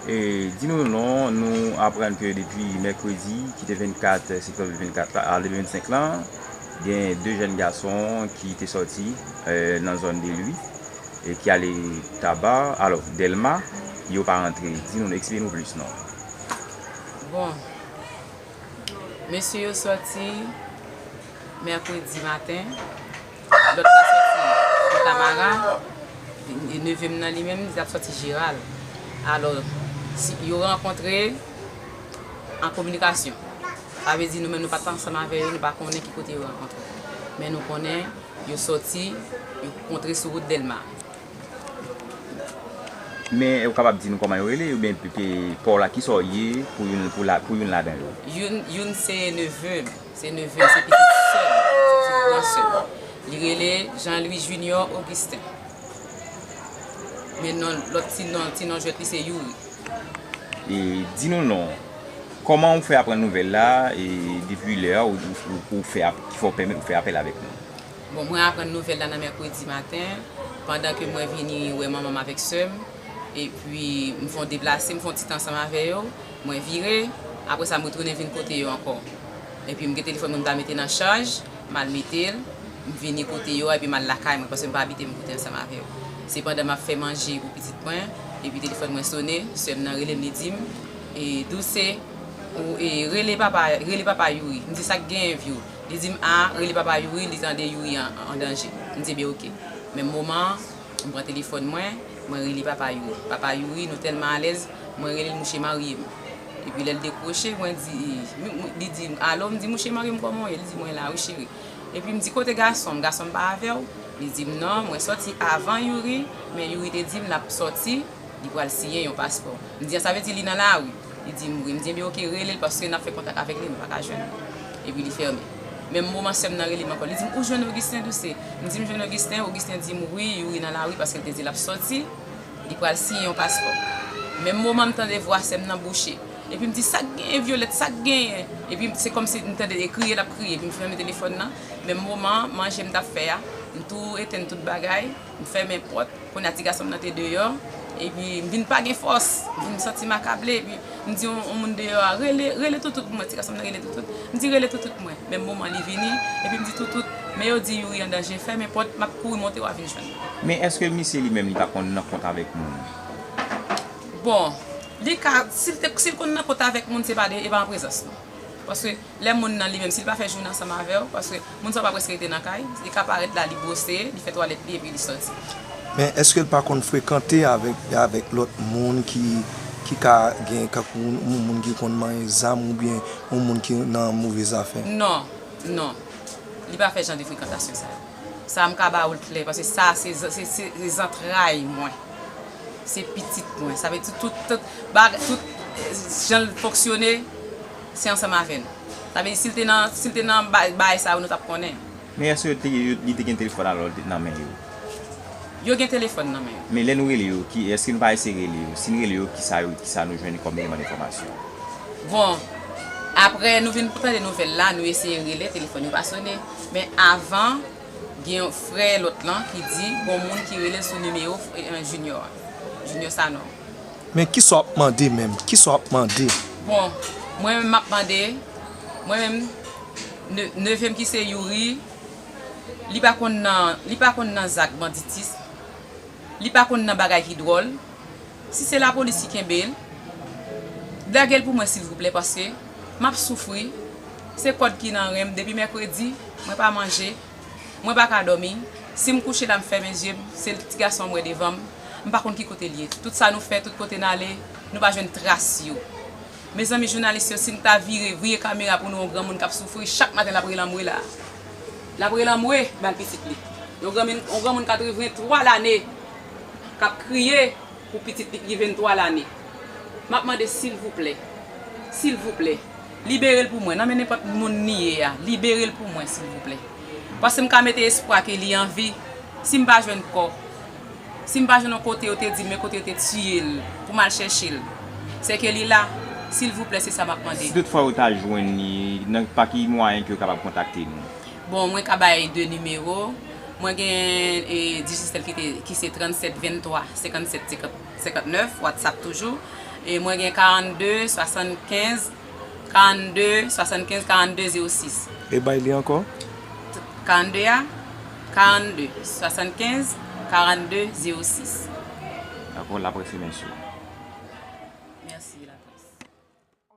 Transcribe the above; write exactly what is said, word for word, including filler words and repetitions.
E di nou non, nou aprann ke depi mèkredi, ki te vennkat septanm de mil vennkat la, a de mil vennsenk lan, gen de jèn gason ki te sòti, eh, nan zòn de Lwi e ki ale Taba, alò, Dèlma, yo pa rantre. Di nou, eksplike nou plis non. Bon, mesye yo sòti mèkredi maten, lòt la sòti Fontamara, e nevye m nan li menm, li t ap sòti Jeral. Alò, si, yo rankontre an kominikasyon. Sa vle di nou menm nou pa t ansanm avè yo, nou pa konnen ki kote yo rankontre. Men nou konnen yo sòti, yo kontre sou wout Dèlma. Men ou kapab di nou kòman yo rele, oubyen pe, pe, pa w la, kisa w ye pou youn, pou la, pou youn ladan yo? Youn, youn se neve m, se neve m, se pitit sè m, se ti gran sè m. Li rele Jean Louis Junior Augustin. Men non, lòt ti non, ti non jwèt li se Youri. E di nou non, kòman ou fè aprann nouvèl la, e depi lè a ou, ou, ou, ou fè ap-, ki fè w pèmèt ou fè apèl avèk nou? Bon, mwen aprann nouvèl la nan mèkredi maten, pandan ke mwen vini wè manman m avèk sè m, epi m fè yon deplase, m fè yon ti tan ansanm avè yo, mwen vire, apre sa m retounen vin kote yo ankò. Epi m gen telefòn mwen m ta mete nan chaj, m al mete l, m vini kote yo a, epi m al lakay mwen, paske m pa abite menm kote ansanm avè yo. Se pandan m ap fè manje pou pitit mwen, epi telefòn mwen sonnen, sè m nan rele m, li di m, e, Douse, ou, e, rele papa, rele papa Youri. M di, sa k genyen, Vyo? Li di m, a, rele papa Youri, li tande Youri an, an danje. M di, ebyen, oke. Menm moman an, m pran telefòn mwen, mwen rele papa Youri. Papa Youri, nou tèlman alèz, mwen rele l, mouche marye m. Epi lè l dekwoche, mwen di, m, m, li di m, alo, m di, mouche marye m, kòman w ye? Li di, mwen la wi, cheri. Epi m di, kote gason m? Gason m pa avè w? Li di m, non, mwen sòti avan Youri, men Youri te di m l ap sòti, li pral siyen yon paspò. M di, an, sa vle di li nan lari? Li di m, wi. M di, ebyen, oke, rele l, paske n ap fè kontak avèk li, nou pa ka jwenn li. Epi li fèmen. Menm moman, sè m nan rele m ankò. Li di m, ou jwenn Augustin Doucet? M di, m jwenn Augustin. Augustin di m, wi, Youri nan lari, paske l te di l ap sòti, li pral siyen yon paspò. Menm moman, m tande vwa sè m nan bouche. Epi m di, sa k genyen, Violette, sa k genyen? Epi se kòmsi m tande l kriye, l ap kriye. Epi m fèmen telefòn nan. Menm moman, manje m t ap fè a, m tou etenn tout bagay, m fèmen pòt. Kounye a, ti gason m nan te deyò. Epi m vin pa gen fòs. M vin santi m akable. Epi m di yon, yon moun deyò a, rele, rele Toutout pou mwen. Ti gason m nan rele Toutout. M di, rele Toutout mwen. Menm moman, li vini. Epi m di, Toutout, men yo di Youri an danje. Fèmen pòt, m ap kouri monte, w a vin jwenn mwen. Men èske misye li menm, li pa konn nan kont avèk moun? Bon, li ka, si l te, si l konn nan kont avèk moun, se pa de, e pa an prezans, non. Paske lè moun nan li menm, si l pa fè jounen ansanm avè w, paske moun sa w pa prèske rete nan kay, li ka parèt la, li bwose, li fè twalèt li, epi li sòti. Men èske l pa konn frekante avèk, avèk lòt moun ki, ki ka gen, kankou yon moun ki konn manyen zam oubyen yon moun ki nan move zafè? Non, non. Li pa fè jan de frekantasyon sa yo. Sa a m ka ba ou l klè, paske sa a se, se, se, se zantray mwen. Se pitit mwen. Sa vle di tout, tout, tout, baga-, tout, eh, jan l fonksyone, se ansanm avè n. Sa vle di si l te nan, si l te nan ba-, bagay sa yo, nou t ap konnen. Men èske yo te, yo, li te gen telefòn alò nan men yo? Yo gen telefòn nan men yo. Men lè nou rele yo, ki, èske nou pa eseye rele yo? Si n rele yo, kisa yo, kisa nou jwenn kòm eleman enfòmasyon? Bon, apre nou vin tande nouvèl la, nou eseye rele, telefòn yo pa sonnen. Men avan, gen yon frè lòt lan ki di, gon moun ki rele l sou nimewo, eh, Junior a. Junior Sanon. Men kisa w ap mande menm? Kisa w ap mande? Bon, mwen menm m ap mande, mwen menm, ne-, neve m ki se Youri, li pa konn nan, li pa konn nan zak banditis, li pa konn nan bagay ki dwòl. Si se lapolis ki kenbe l, lage l pou mwen silvouplè, paske m ap soufri. Se kòd ki nan ren m depi mèkredi, mwen pa manje, mwen pa ka dòmi. Si m kouche la, m fèmen zye m, se ti gason m wè devan m. M pa konn ki kote l ye. Tout sa nou fè, tout kote n ale, nou pa jwenn tras yo. Mezanmi, jounalis yo, si n ta vire, vire kamera pou nou, yon granmoun k ap soufri, chak maten l ap rele anmwe la. L ap rele anmwe, bay pitit li. Yon granmoun, yon granmoun katrevenntwa lane k ap kriye pou pitit li ki venntwa lane. M ap mande silvouplè, silvouplè, libere l pou mwen, nan men nenpòt moun li ye a, libere l pou mwen, silvouplè. Paske m ka mete espwa ke li an vi, si m pa jwenn kò, si m pa jwenn yon kote yo te di m, men kote yo te tiye l, pou m al chèche l. Sèke li la, silvouplè, se sa m ap mande. Si toutfwa ou ta jwenn li, nan pa ki mwayen ke yo kapab kontakte nou? Bon, mwen ka bay de nimewo, Mwen gen e, Digicel ki, te, ki se tranntsèt venntwa senkannsèt senkannnèf, WhatsApp toujou. E mwen gen karannde swasannkenz, karannde swasannkenz, karannde zewo sis. E bay li ankò? Karannde a, karannde swasannkenz, karannde zewo sis. Dakò, l ap resi, mèsi. Mèsi la.